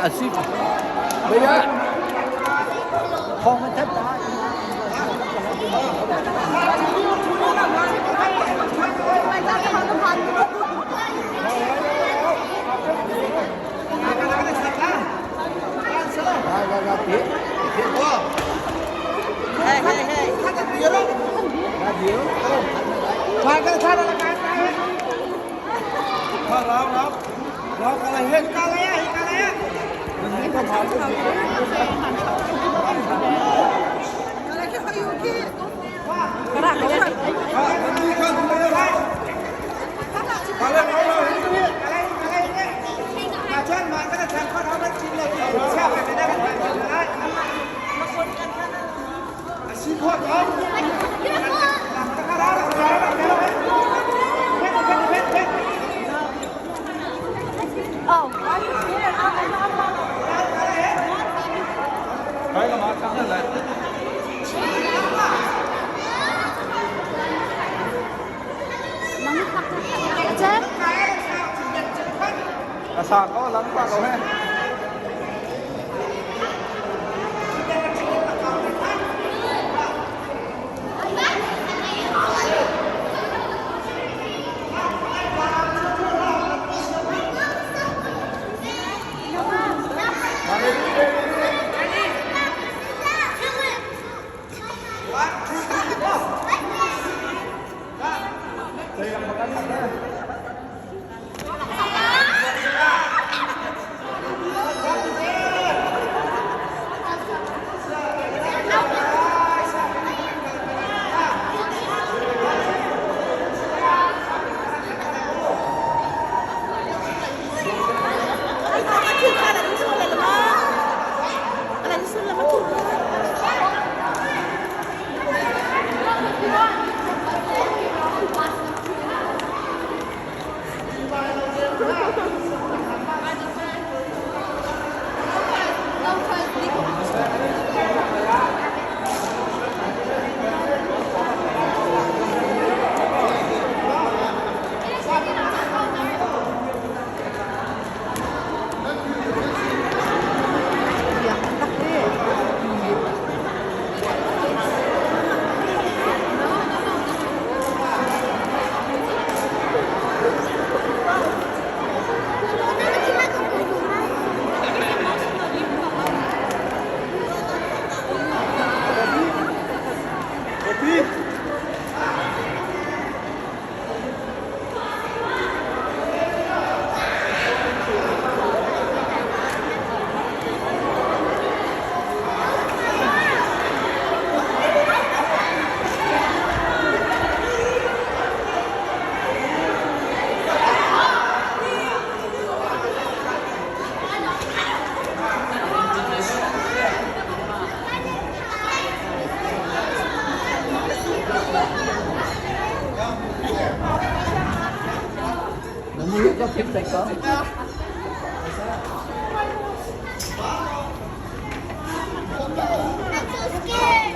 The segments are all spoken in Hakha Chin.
A si. Bây giờ không có thất đó. I'm so scared.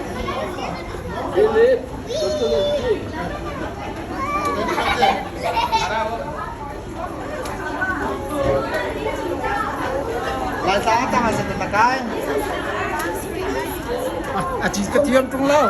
Philip, go to the tree. Laitlang tang ah na kai. A ci ka thiam ṭung lo.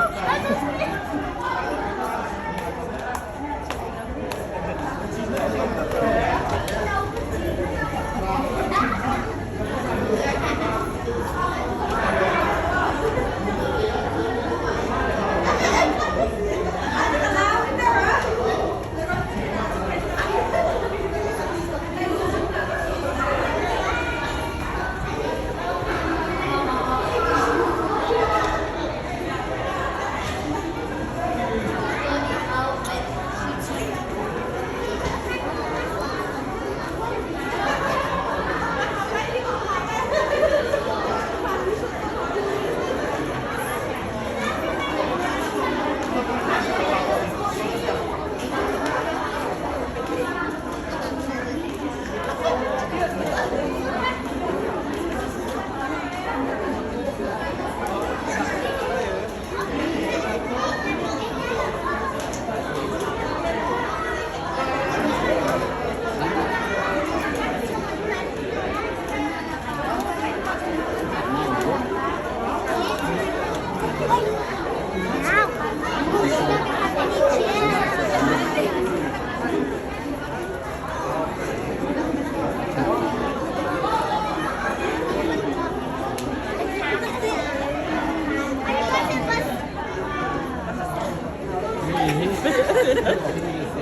Wow. We don't have any chairs.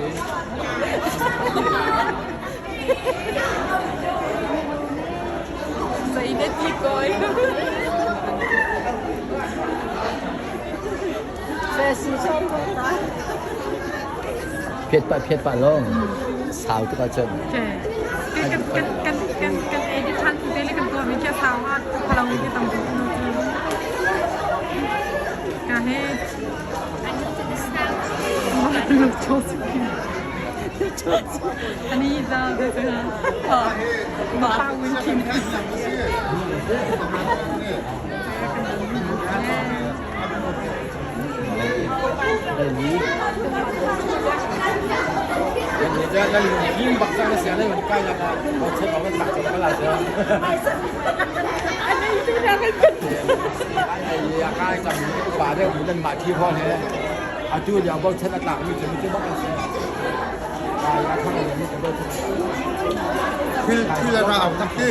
Phiat pah phiat pah lawng sau tuk ahcun. Kan kan kan kan kan edit ṭhan te le kan tuah mi khi a sau ah phalo mi tam tuk ka he ani za de se ha ma win kim. Thil a ra tak ti.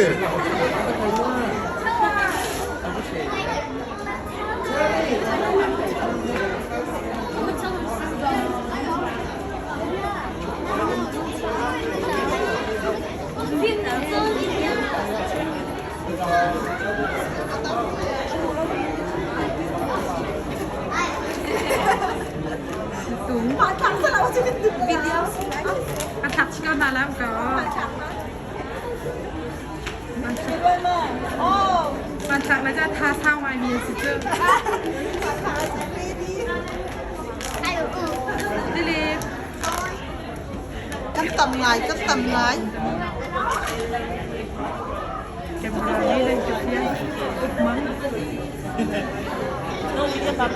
Kan tam ngai, kan tam ngai. Oh, you did it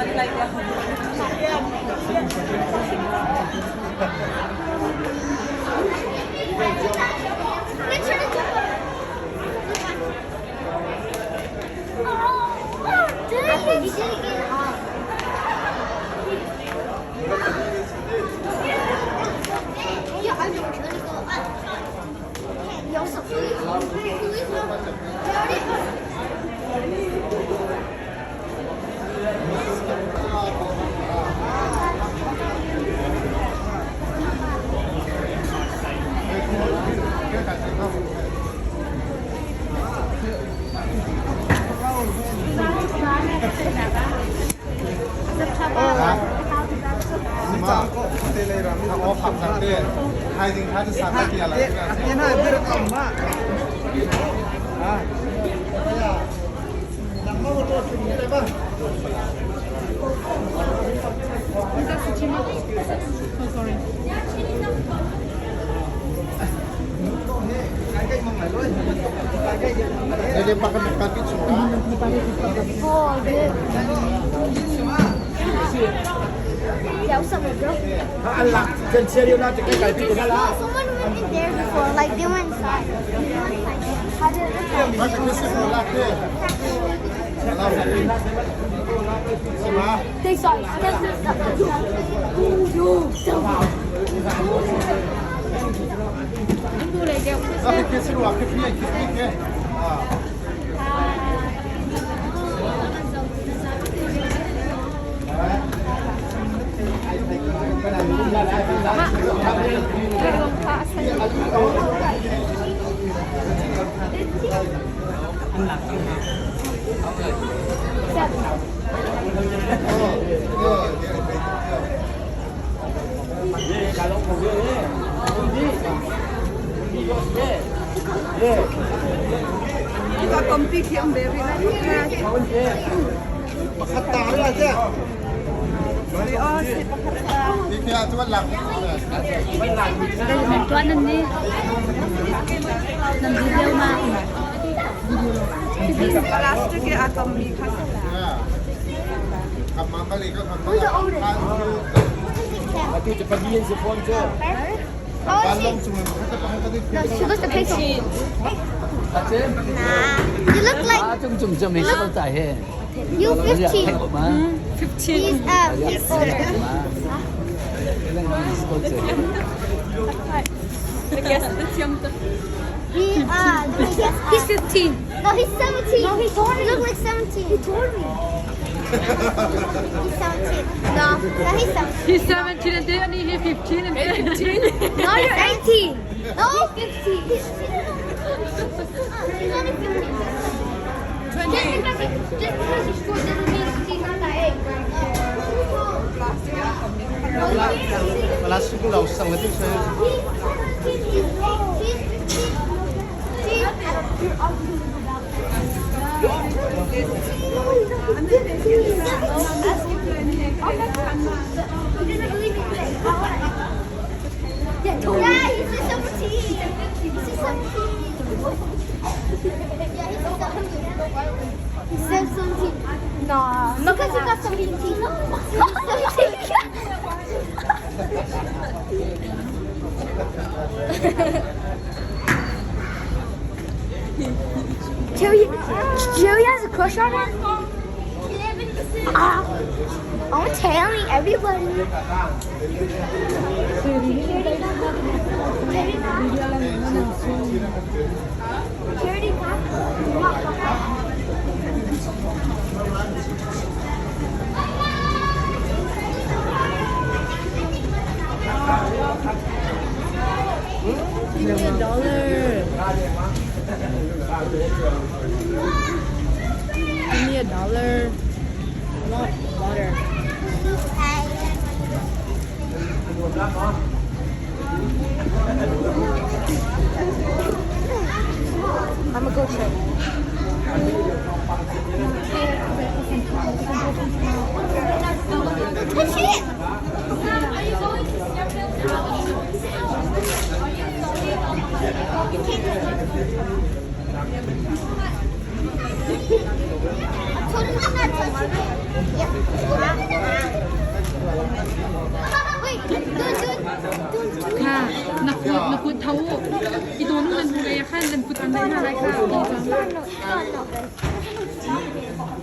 again. Yeah, I'm gonna go up. Oh, sorry. Jadi makan makan semua. Oh, good. Yeah, what's up, bro? Someone went in there before. Like they went inside. They went inside. How did it look like? Masa kasi wala ke. They saw it. Tapi kasi wala ke piye ke ke. Makata lah je. Ini tu lang. Tuan nan ni. Nan video ma. Kamu kali kan Who's the oldest? Tu cepat dia sponsor. Oh, she, Balong semua. Kata kata no, she looks the peso. Nah. You look like Cung cung cung ni sebab tak he. you 15. 15. He's older. He let me guess. He's 15. No, he's 17. No, he told me. He looked like 17. He told me. he's 17. No, no, he's 17. He's 17 and then he 15 and then 15. No, you're 18. No, 15. He's, he's only 15. Just because he's short doesn't mean he's not that age. Plastic lau sang tu saya. He's 17. He's 15. He's 15. You're arguing about He doesn't believe me. Yeah, totally. Yeah, he's a 17. He's a 17. Yeah, he's a 17. He's 17. Nah. Because he got 17 teeth. 17. Joey, Joey has a crush on her. Ah, I'm telling everybody. Charity Give me a dollar. I want water. I'm gonna go check. Touch it! I told him to not touch it. Yeah. Wait, don't, don't, don't do ค่ะนักพูดนักพูดเท้าอีตัวนู้นนันพูดอะไรค่ะนันพูดอันไหนอะไรค่ะ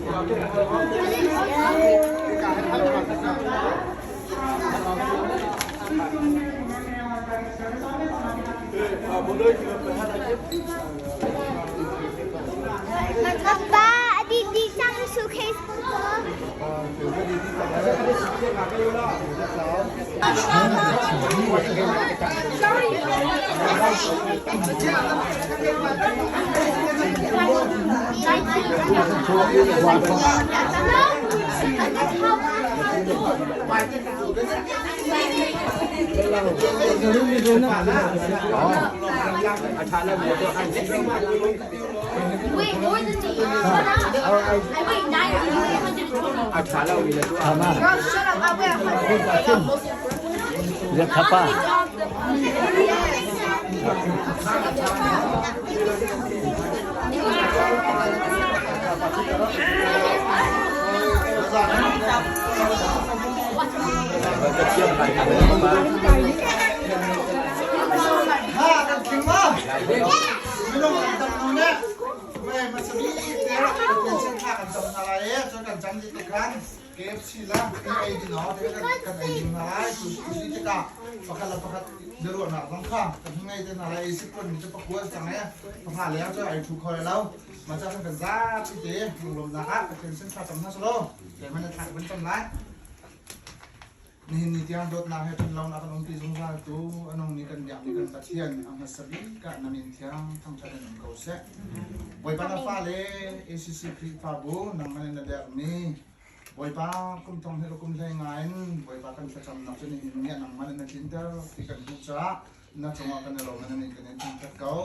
No, no, no. Papa, di di sang suitcase po. Wait, more than me. Shut up. I weigh 90, you weigh 120. Ama. Bro, shut up. I weigh 100. Dia apa? Ha kan tling ma? Minung kan tam nu ne. Wei ma sabi te ra kan sen tha kan tam na lai e chon kan cham di te khan KFC la kan ei di no te kan kan ei ding na lai tu tu si te ka pakhat la pakhat daruah nak zong kha kan ngai te na lai ei si pon mi te pakual chang e pakha le cho ai thu khoi lo ma cha kan za pi te lunglom na ah kan sen tha tam na slo ke man thak ban cham lai Nihin ni tiang dawtnak he ṭanlonak kan umpi zungzal tu a nung ni kan biak ni kan Pathian a hmasa bik ah na min thiang thangṭhat in um ko seh. Bawipa na fale ACC Khrihfabu nangmah in na dermi Bawipa kum thong he kum hlei ngai in Bawipa kan thlacamnak cu nihin ni ah nangmah in na tlinter ti kan hmuh caah na cungah kan i lawm na min kan in thangṭhat ko.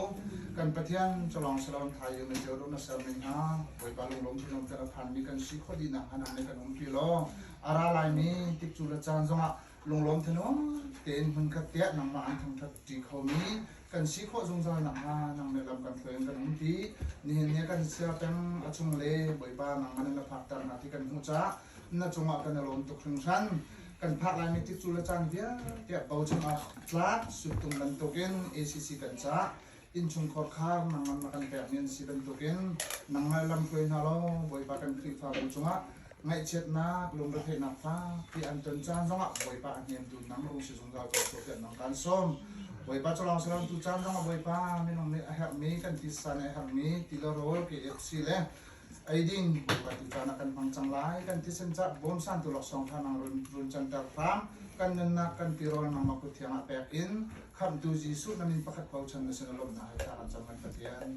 Kan Pathian culawng siloin thai na cio na sermi hna Bawipa lunglawm thinlung ter a phanmi kan si khawh dihnak hnga nang nih kan umpi law a ra laimi tikcu le caan zongah lunglawm thinlung tein hmunkhat tiah nangmah an thangṭhat ṭi khomi kan si khawh zungzal nakhnga nang nih lam kan hruai in kan umpi. Nihin ni kan sia peng a chung le Bawipa nangmah nih na phakter hna ti kan hmuh caah na cungah kan i lawm tuk hringhran. Kan phak laimi tikcu le caan vialte bochan awk tlak suttung bantukin ACC kan cah innchungkhar khar nangmah na kan pekmi an si bantukin nangmah lamhruai hna law Bawipa kan Khrihfabu cungah ngaihchiatnak lungretheihnak fakpi an ton caan zongah Bawipa a hnemtu nang rung si zungzal ko sawh nang kan sawm. Bawipa cu lawng si lo tu caan zongah Bawipa minung nih a herhmi kan tisa nih a herhmi ti le rawl KFC le Eiding Bawipa tu caan ah kan hmang cang lai. Kan thisen cah bawmsan tu laksawng kha nang run run canter hram. Kan nunnak kan tirawl nangmah kut thiang ah pek in khamhtu Jesuh na min pakhat bochan na sin a lawmhnak he thla kan cam kan Pathian.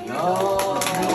Amen.